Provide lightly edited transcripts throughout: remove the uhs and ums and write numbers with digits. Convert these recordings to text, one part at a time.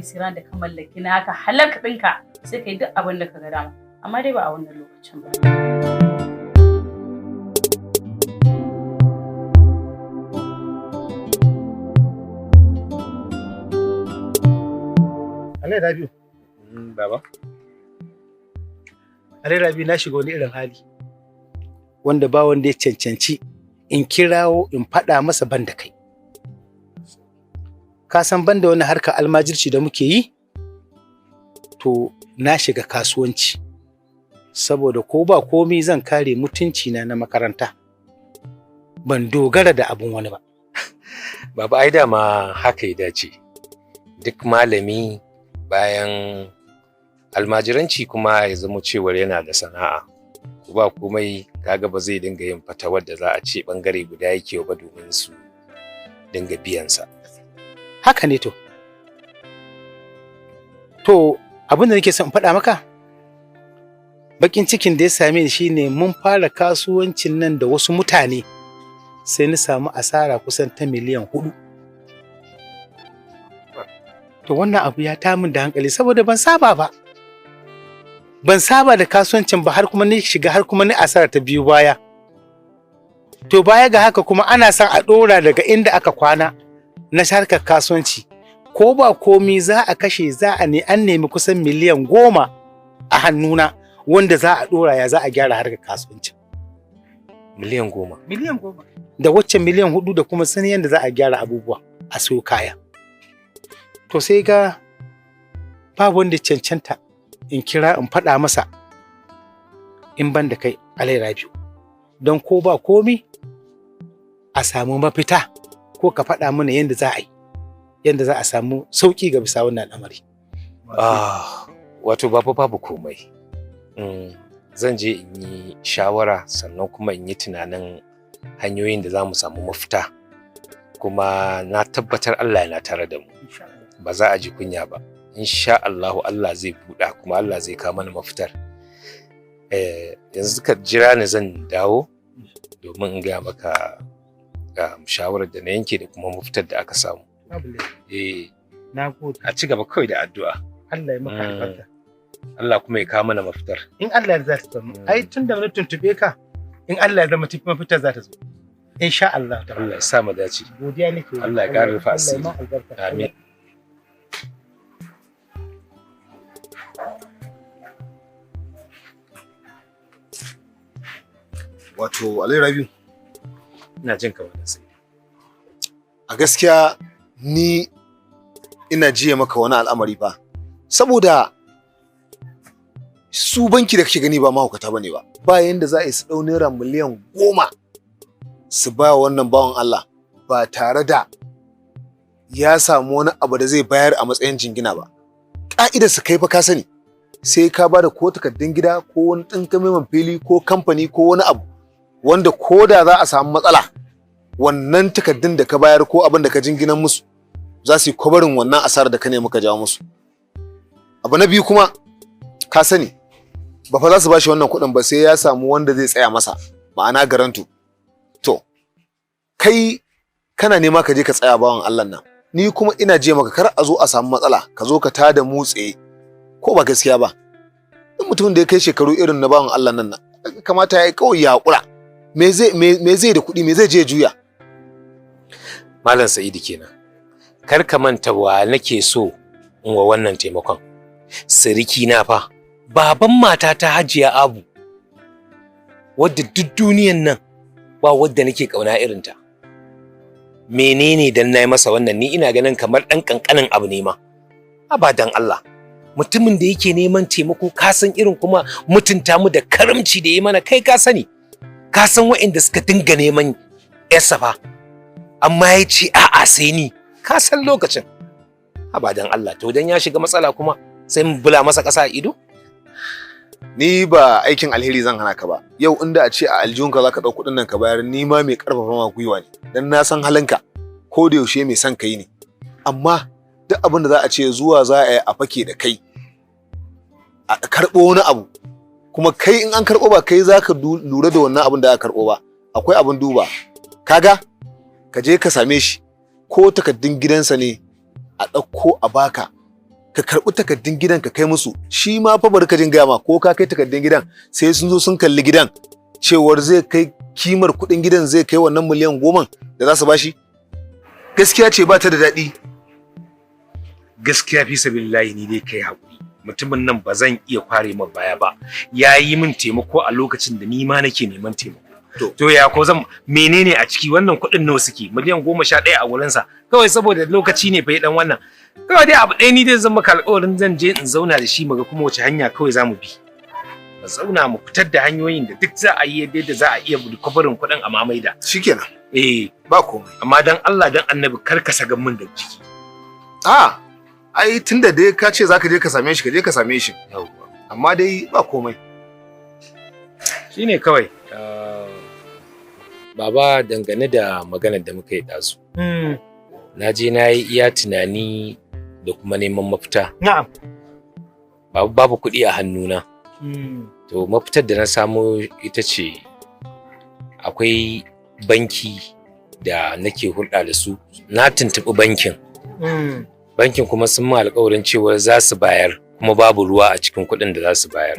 bari sai ran da ka mallaki naka halak ɗinka, sai ka yi duk abin da ka ga dama. Amma dai ba a wannan lokacin ba. Alai Rabiu. Baba. Alai Rabiu, na shiga wani irin hali wanda ba wanda ya cancanci in kirawo in faɗa masa ban da kai. Ka san ban da wani harkar almajirci da muke yi, to na shiga kasuwanci. Saboda ko ba komi zan kare mutunci na na makaranta. Ban dogara da abun wani ba. Baba, ai dama haka ya dace. Duk malami bayan almajiranci kuma ya zama cewar yana da sana'a. Ko ba komai kaga ba zai dinga yin fatawar da za a ce bangare guda yake ba domin su dinga biyansa. Haka ne to. To abin da nake son in faɗa maka, bakin cikin da ya same ni shine mun fara kasuwancin nan da wasu mutane sai na samu asara kusan ta 4 miliyan. To wannan abu ya tamin da hankali saboda ban saba ba. Ban saba da kasuwancin ba har kuma ni shiga har kuma ni asara ta biyu baya. To baya ga haka kuma ana son a ɗora daga inda aka kwana na harkar kasuwanci. Ko ba komi za a kashe, za a ne an nemi kusan 10 miliyan a hannuna wanda za a ɗora ya za a gyara harkar kasuwancin. 10 miliyan? 10 miliyan. Da waccan 4 miliyan da kuma sanin yadda za a gyara abubuwa a siyo kaya. To sai ga babu wanda cancanta in kira in faɗa masa in ban da kai, Alai Rabiu. Don ko ba komi a samu mafita ko ka faɗa mana yadda za a yi, yadda za a samu sauƙi ga bisa wannan al'amari. Ah, wato baba, babu komai. Zan je in yi shawara sannan kuma in yi tunanin hanyoyin da za mu samu mafita. Kuma na tabbatar Allah yana tare da mu. Ba za a ji kunya ba. Insha Allahu Allah zai buɗa kuma Allah zai kawo mana mafitar. Yanzu ka jira ni, zan dawo domin in gaya maka shawarar da na yanke da kuma mafitar da aka samu. Eh, Na gode. a ci gaba kawai da addu'a. Allah ya maka albarka. Allah kuma ya kawo mana mafitar. In Allah ya za ta samu. Ai tun da na tuntuɓe ka, in Allah ya zama mafitar za ta zo. Insha Allah. Allah ya sa mu dace. Godiya nake. Allah ya ƙara rufa Allah ya asiri. ma albarka. Amin. Wato Alai Rabiu, Ina jin ka wannan sai. a gaskiya ni ina jiya maka wani al'amari fa. Saboda su banki da kake gani ba mahaukata bane ba. Ba yanda za a yi su ɗau naira 10 miliyan su ba wannan bawan Allah ba tare da ya samu wani abu da zai bayar a matsayin jingina ba. Ka'idar su kai fa ka sani, sai ka ba da ko takardun gida ko wani ɗinkameman fili ko kamfani ko wani abu wanda ko da za a samu matsala, wannan takardun da ka bayar ko abin da ka jinginan musu za su yi kwabarin wannan asarar da ka nemi ka jawo musu. Abu na biyu kuma, ka sani ba fa za su bashi wannan kuɗin ba sai ya samu wanda zai tsaya masa, ma'ana guarantor. To kai kana nema ka je ka tsaya bawan Allah nan, ni kuma ina je maka kar a zo a samu matsala ka zo ka tada mu tsaye, ko ba gaskiya ba? In mutumin da ya kai shekaru irin na bawan Allah nan, kamata ya yi kawai ya haƙura. Me zai da kuɗi? Me zai je juya? Malam Sa'idu kenan. Kar ka manta wa nake so in wa wannan taimakon. Siriki na fa, baban matata Hajiya Abu, wadda duk duniyan nan ba wadda nake kauna irinta. Menene dan nayi masa wannan? Ni ina ganin kamar ɗan ƙanƙanin abu ne ma. Haba dan Allah. Mutumin da yake neman taimako, ka san irin kuma mutunta mu da karamci da ya mana, kai ka sani. Ka san waɗanda suka dinga neman yarsa fa. Amma ya ce a'a sai ni. Ka san lokacin. Haba dan Allah, to dan ya shiga matsala kuma sai mu bula masa ƙasa a ido? Ni ba aikin alheri zan hana ka ba. Yau inda a ce a aljihunka za ka ɗau kuɗin nan ka bayar, ni ma mai ƙarfafa ma gwiwa ne, dan na san halinka, ko da yaushe mai son kai ne. Amma duk abin da za a ce zuwa za a yi a fake da kai a karɓo wani abu, kuma kai in an karɓo ba kai za ka lura da wannan abin da aka karɓo ba, akwai abin duba. Kaga ka je ka same shi, ko takardun gidansa ne a ɗauko a baka. Ka karɓi takardun gidan ka kai musu. Shi ma fa bari ka jin gaya ma, ko ka kai takardun gidan, sai sun zo sun kalli gidan, cewar zai kai kimar kuɗin gidan, zai kai wannan miliyan 10 da za su bashi. Gaskiya ce ba ta da daɗi. Gaskiya fi sabilillahi, ni dai kai haƙuri, mutumin nan ba zan iya kware min baya ba. Ya yi min taimako a lokacin da ni ma nake neman taimako. To ya ko zan menene a ciki? Wannan kuɗin nawa suke? miliyan 11 a wurinsa kawai saboda lokaci ne fa dan wannan. Kawai dai abu ɗaya, ni dai zan maka alƙawarin zan je in zauna da shi, muga kuma wace hanya kawai zamu bi, mu zauna mu fitar da hanyoyin da duk za a yi yadda za a iya recovering kuɗin a mamaida. Shikenan. Eh. Ba komai. Amma dan Allah dan Annabi, kar ka sagan min da jiki. A ai tunda dai ka ce zaka je ka same shi, ka je ka same shi, amma dai ba komai. Shine kawai. Baba, dangane da maganar da muka yi ɗazu, na je na yi iya tunani da kuma neman mafita. Babu, babu kuɗi a hannuna. To mafitar da na samo ita ce, akwai banki da nake hulɗa da su. Na tuntuɓi bankin. Bankin kuma sun min alƙawarin cewa za su bayar, kuma babu ruwa a cikin kuɗin da za su bayar.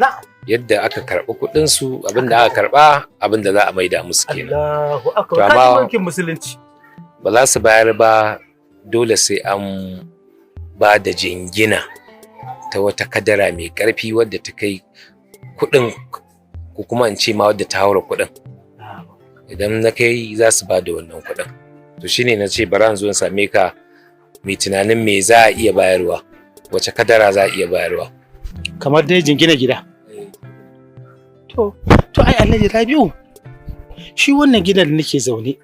Yadda aka karɓi kuɗin su, abin da aka karɓa, abin da za a maida musu kenan. Allahu To akbar. amma- Kaji bankin musulunci. Ba za su bayar ba, dole sai an ba da jingina ta wata kadara mai ƙarfi wadda ta kai kuɗin, ko kuma in ce ma wadda ta haura kuɗin. Idan na kai, za su ba da wannan kuɗin. To shine na ce bara in zo in same ka mai tunanin me za a iya bayarwa, wace kadara za a iya bayarwa. Kamar dai jingina gida. To ai Alhaji Rabi'u, shi wannan gidan da nake zaune,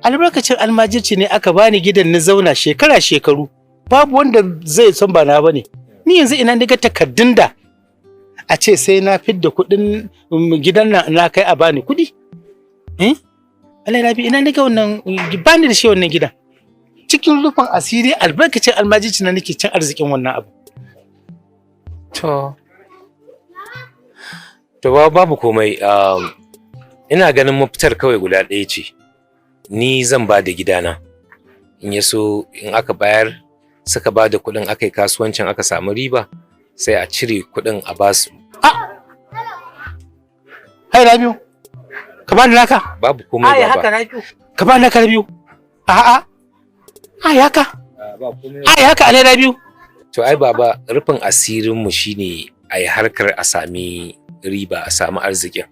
albarkacin almajirci ne aka bani gidan na zauna shekara shekaru. Babu wanda zai san ba na bane. Ni yanzu ina ga takardun da a ce sai na fidda kuɗin gidan nan na kai a bani kuɗi. Eh? Alhaji Rabi'u, ina ga wannan? Bani da shi wannan gidan. Cikin rufin asiri, albarkacin almajirci na nake cin arzikin wannan abu. To babu komai, ina ganin mafitar kawai guda ɗaya ce. Ni zan ba da gidana. In ya so, in aka bayar, suka ba da kuɗin, aka yi kasuwancin, aka samu riba, sai a cire kuɗin a basu. Hai Rabi'u, ka bani naka. Babu komai, Ai baba. haka Rabi'u. Ka bani naka, Rabi'u. A'a. Ai haka. Ba komai. Ai haka, Alhaji Rabi'u. To ai baba, rufin asirinmu shine a yi harkar, a sami riba, a sami arzikin.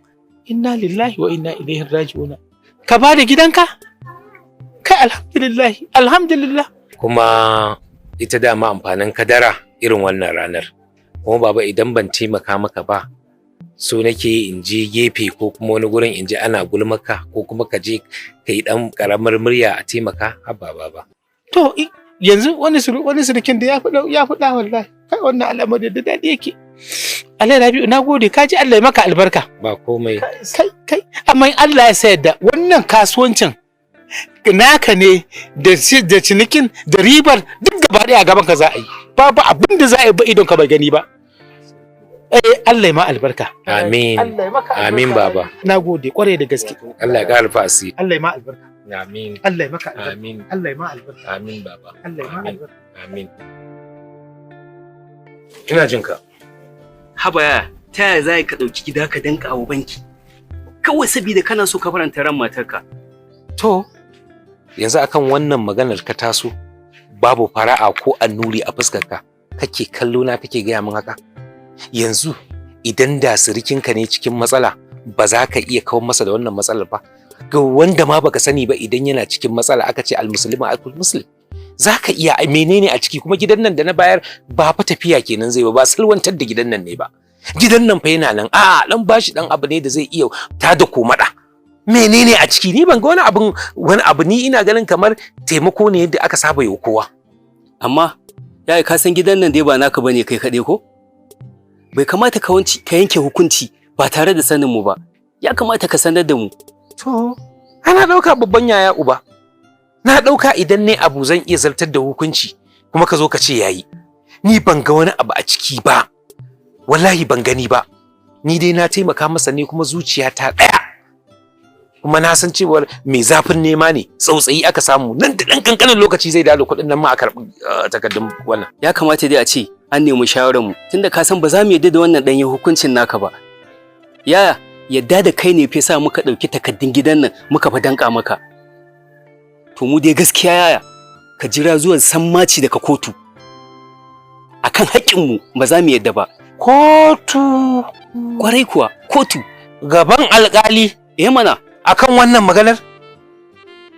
Inna lillahi wa inna ilaihi raji'una. Ka ba da gidanka? Kai, alhamdulillah, alhamdulillah. Kuma ita dama amfanin kadara irin wannan ranar. Kuma baba, idan ban taimaka maka ba, so nake in je gefe ko kuma wani gurin in je ana gulmaka, ko kuma ka je ka yi ɗan ƙaramar murya a taimaka? Haba baba. To yanzu wani surukin da ya fi wallahi. Kai, wannan al'amari da daɗi yake. Alhaji Rabi'u, na gode, ka ji, Allah ya maka albarka. Ba komai. Kai kai, amma in Allah ya sayar da wannan kasuwancin naka ne, da cinikin da ribar duk gaba ɗaya a gaban ka za a yi. Babu abin da za a yi ba idon ka bai gani ba. Eh, Allah ya ma albarka. Amin. Allah ya maka albarka. Amin baba. Na gode kwarai da gaske. Allah ya ƙara rufa asiri. Allah ya ma albarka. Amin. Allah ya maka albarka. Amin. Allah ya ma albarka. Amin baba. Allah ya ma Amin. albarka. Amin. Ina jin ka. Haba yaya, ta yaya za ka ɗauki gida ka danka wa banki kawai saboda kana so ka faranta ran matarka? To, yanzu akan wannan maganar ka taso, babu fara'a ko annuri a fuskarka, kake kallo na kake gaya min haka? Yanzu idan da sirikinka ne cikin matsala, ba za ka iya kawar masa da wannan matsalar ba? Ga wanda ma baka sani ba, idan yana cikin matsala, aka ce almuslimu akul muslim. Za ka iya. Menene a ciki? Kuma gidan nan da na bayar ba fa tafiya kenan zai ba, ba salwantar da gidan nan ne ba. Gidan nan fa yana nan. A'a, dan bashi dan abu ne da zai iya tada komada. Menene a ciki? Ni ban ga wani abun, wani abu. Ni ina ganin kamar taimako ne yadda aka saba yi wa kowa. Amma yaya, ka san gidan nan dai ba naka bane kai kaɗai, ko? Bai kamata ka yanke hukunci ba tare da sanin mu ba. Ya kamata ka sanar da mu. To, ana ɗauka babban yaya uba. Na ɗauka idan ne abu zan iya zartar da hukunci, kuma ka zo ka ce yayi. Ni ban ga wani abu a ciki ba. Wallahi ban gani ba. Ni dai na taimaka masa ne, kuma zuciya ta ɗaya. Kuma na san cewar mai zafin nema ne, tsautsayi aka samu, nan da ɗan ƙanƙanin lokaci zai dawo da kuɗin nan ma a karɓi takardun wannan. Ya kamata dai a ce an nemi shawarar mu, tunda ka san ba za mu yadda da wannan ɗanyen hukuncin naka ba. Yaya, yadda da kai ne fi sa muka ɗauki takaddun gidan nan muka fa danƙa maka. To mu dai gaskiya yaya, ka jira zuwan sammaci daga kotu. Akan haƙƙinmu ba za mu yadda ba. Kotu? Kwarai kuwa, kotu. Gaban alƙali? Eh mana. Akan wannan maganar?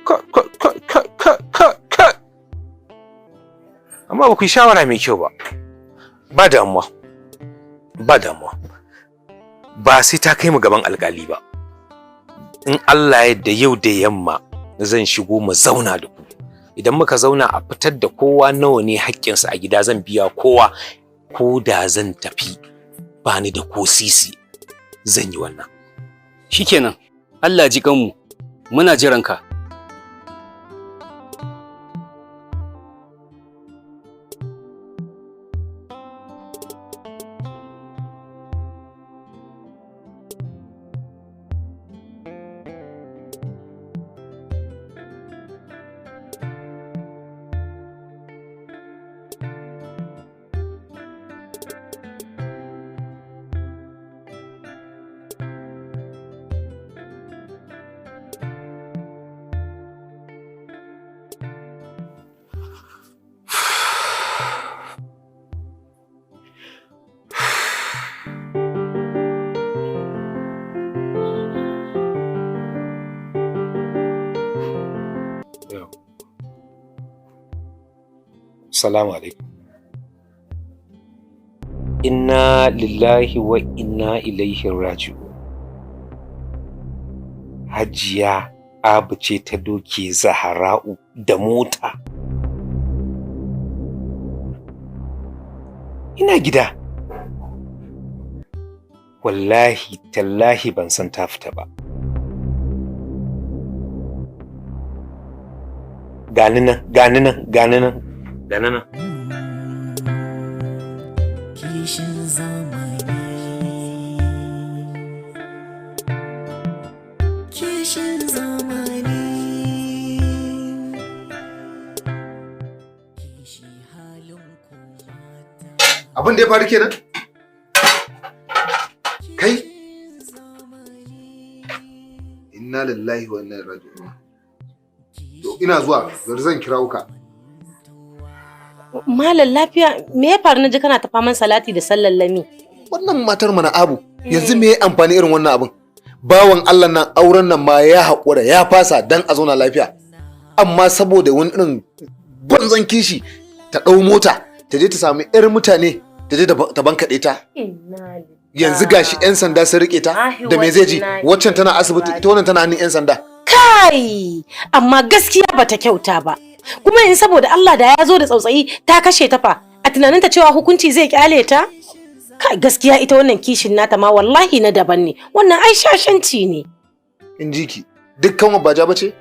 Ka ka ka ka ka ka ka. Amma ba ku yi shawara mai kyau ba. Ba damuwa. Ba damuwa. Ba sai ta kai mu gaban alƙali ba. In Allah ya yarda, yau da yamma zan shigo mu zauna da ku. Idan muka zauna, a fitar da kowa nawa ne haƙƙinsa a gida, zan biya kowa, ko da zan tafi ba ni da ko sisi, zan yi wannan. Shikenan. Allah ji kanmu. Muna jiran ka. Salamu alaikum. Inna lillahi wa inna ilaihi raji'un. Hajiya Abu ce ta doke Zahara'u da mota. Ina gida. Wallahi tallahi ban san ta fita ba. Gani nan, gani nan, gani nan, gani nan. Kishin zamani, kishin zamani, kishi halin Abin da ya faru kenan? Kai, inna lillahi wa inna ilaihi raji'un. To ina zuwa, bari zan kirawo ka. Malam, lafiya? Me ya faru naji kana ta faman salati da sallar lami? Wannan matar mana Abu, yanzu me ya amfani irin wannan abin? Bawan Allah nan, auren nan ma ya haƙura ya fasa dan a zauna lafiya, amma saboda wani irin banzan kishi ta ɗau mota ta je ta sami 'yar mutane, ta je ta bankaɗe ta. Yanzu gashi 'yan sanda sun riƙe ta, da me zai ji? Waccan tana asibiti, ita wannan tana hannun 'yan sanda. Kai, amma gaskiya bata kyauta ba. Kuma in saboda Allah da ya zo da tsautsayi ta kashe ta fa, a tunaninta cewa hukunci zai kyale ta? Kai, gaskiya ita wannan kishin nata ma wallahi na daban ne. Wannan ai shashanci ne. In ji ki, dukkan ba ja bace?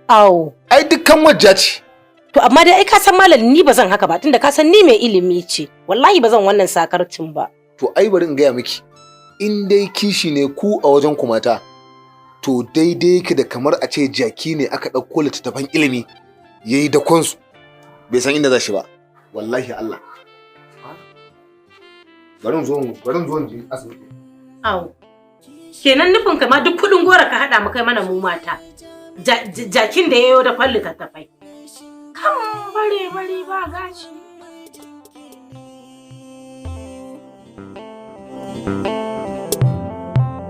Awo. Ai dukkan wajja ce. To amma dai ai ka san, malam, ni ba zan haka ba, tunda ka san ni mai ilimi ce. Wallahi ba zan wannan sakarcin ba. To ai bari in gaya miki, in dai kishi ne ku a wajen ku mata, to daidai yake da kamar a ce jaki ne aka ɗauko littattafan ilimi ya yi dakonsu, bai san inda za shi ba. Wallahi Allah, bari in zo in je asibiti. Awo. Kenan nufin ka ma duk kuɗin gora ka haɗa mu kai mana mu mata. Jakin da yayo da kwalli tattafai. Kan bare bare ba gashi.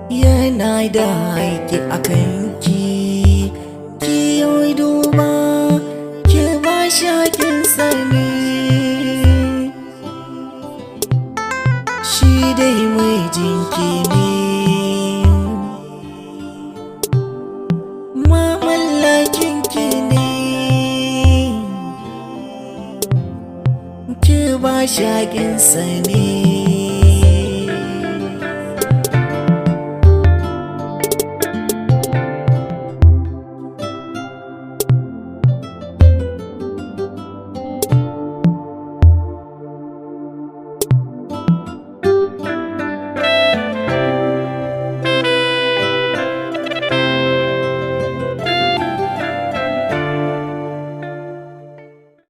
Yana da haƙƙi a kanki, ki yi duba ki ba shi haƙƙinsa ne. Shi dai mijinki ne, mamallakinki ne, ki ba shi haƙƙinsa ne.